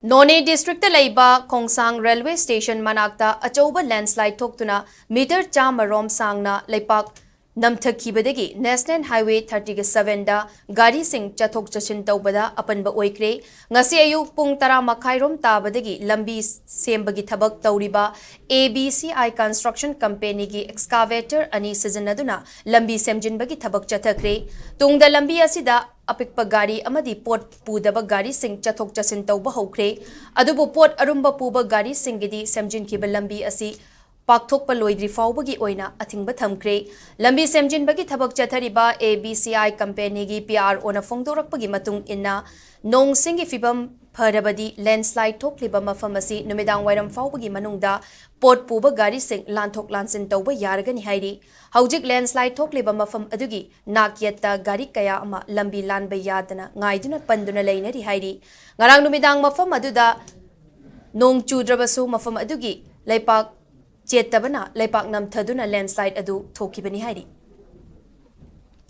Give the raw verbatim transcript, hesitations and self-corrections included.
ꯅꯣꯅꯦ district ꯂꯩꯕ ꯈꯣꯡꯁꯥꯡ railway station ꯃꯅꯥꯛꯇ ꯑꯆꯧꯕ ꯂꯦꯟꯁ꯭ꯂꯥꯏꯗ ꯊꯣꯛꯇꯨꯅ ꯃꯤꯇꯔ ꯆꯥꯝꯃ ꯔꯣꯝ ꯁꯥꯡꯅ ꯂꯩꯄꯥꯛ ꯅꯝꯊꯈꯤꯕꯗꯒꯤ ꯅꯦꯁꯅꯦꯜ ꯍꯥꯏꯋꯦ ꯊꯥꯔꯇꯤꯒ ꯁꯚꯦꯟꯗ ꯒꯥꯔꯤꯁꯤꯡ ꯆꯠꯊꯣꯛ ꯆꯠꯁꯤꯟ ꯇꯧꯕꯗ ꯑꯄꯟꯕ ꯑꯣꯏꯈ꯭ꯔꯦ꯫ ꯉꯁꯤ ꯑꯌꯨꯛ ꯄꯨꯡ ꯇꯔꯥ ꯃꯈꯥꯏꯔꯣꯝ ꯇꯥꯕꯗꯒꯤ ꯂꯝꯕꯤ ꯁꯦꯝꯕꯒꯤ ꯊꯕꯛ ꯇꯧꯔꯤꯕ A B C I construction companyꯒꯤ excavator ꯑꯅꯤ ꯁꯤꯖꯤꯟꯅꯗꯨꯅ ꯂꯝꯕꯤ ꯁꯦꯝꯖꯤꯟꯕꯒꯤ ꯊꯕꯛ ꯆꯠꯊꯈ꯭ꯔꯦ꯫ ꯇꯨꯡꯗ ꯂꯝꯕꯤ ꯑꯁꯤꯗ ꯑꯄꯤꯛꯄ ꯒꯥꯔꯤ ꯑꯃꯗꯤ ꯄꯣꯠ ꯄꯨꯗꯕ ꯒꯥꯔꯤꯁꯤꯡ ꯆꯠꯊꯣꯛ ꯆꯠꯁꯤꯟ ꯇꯧꯕ ꯍꯧꯈ꯭ꯔꯦ꯫ ꯑꯗꯨꯕꯨ ꯄꯣꯠ ꯑꯔꯨꯝꯕ ꯄꯨꯕ ꯒꯥꯔꯤꯁꯤꯡꯒꯤꯗꯤ ꯁꯦꯝꯖꯤꯟꯈꯤꯕ ꯂꯝꯕꯤ ꯑꯁꯤ ꯄꯥꯛꯊꯣꯛꯄ ꯂꯣꯏꯗ꯭ꯔꯤ ꯐꯥꯎꯕꯒꯤ ꯑꯣꯏꯅ ꯑꯊꯤꯡꯕ ꯊꯝꯈ꯭ꯔꯦ꯫ ꯂꯝꯕꯤ ꯁꯦꯝꯖꯤꯟꯕꯒꯤ ꯊꯕꯛ ꯆꯠꯊꯔꯤꯕ A B C I companyꯒꯤ P R Oꯅ ꯐꯣꯡꯗꯣꯔꯛꯄꯒꯤ ꯃꯇꯨꯡ ꯏꯟꯅ, ꯅꯣꯡ ꯁꯤꯡꯒꯤ ꯐꯤꯕꯝ ꯐꯔꯕꯗꯤ ꯂꯦꯟꯁ꯭ꯂꯥꯏꯗ ꯊꯣꯛꯂꯤꯕ ꯃꯐꯝ ꯑꯁꯤ ꯅꯨꯃꯤꯗꯥꯡ ꯋꯥꯏꯔꯝ ꯐꯥꯎꯕꯒꯤ ꯃꯅꯨꯡꯗ ꯄꯣꯠ ꯄꯨꯕ ꯒꯥꯔꯤꯁꯤꯡ ꯂꯥꯟꯊꯣꯛ ꯂꯥꯟꯁꯤꯟ ꯇꯧꯕ ꯌꯥꯔꯒꯅꯤ ꯍꯥꯏꯔꯤ꯫ ꯍꯧꯖꯤꯛ ꯂꯦꯟꯁ꯭ꯂꯥꯏꯗ ꯊꯣꯛꯂꯤꯕ ꯃꯐꯝ ꯑꯗꯨꯒꯤ ꯅꯥꯛ ꯌꯦꯠꯇ ꯒꯥꯔꯤ ꯀꯌꯥ ꯑꯃ ꯂꯝꯕꯤ ꯂꯥꯟꯕ ꯌꯥꯗꯅ ꯉꯥꯏꯗꯨꯅ ꯄꯟꯗꯨꯅ ꯂꯩꯅꯔꯤ ꯍꯥꯏꯔꯤ꯫ ꯉꯔꯥꯡ ꯅꯨꯃꯤꯗꯥꯡ ꯃꯐꯝ ꯑꯗꯨꯗ ꯅꯣꯡ ꯆꯨꯗ꯭ꯔꯕꯁꯨ ꯃꯐꯝ ꯑꯗꯨꯒꯤ ꯂꯩꯄꯥꯛ ꯆꯦꯠꯇꯕꯅ ꯂꯩꯄꯥꯛ ꯅꯝꯊꯗꯨꯅ ꯂꯦꯟꯁ꯭ꯂꯥꯏꯗ ꯑꯗꯨ ꯊꯣꯛꯈꯤꯕꯅꯤ ꯍꯥꯏꯔꯤ꯫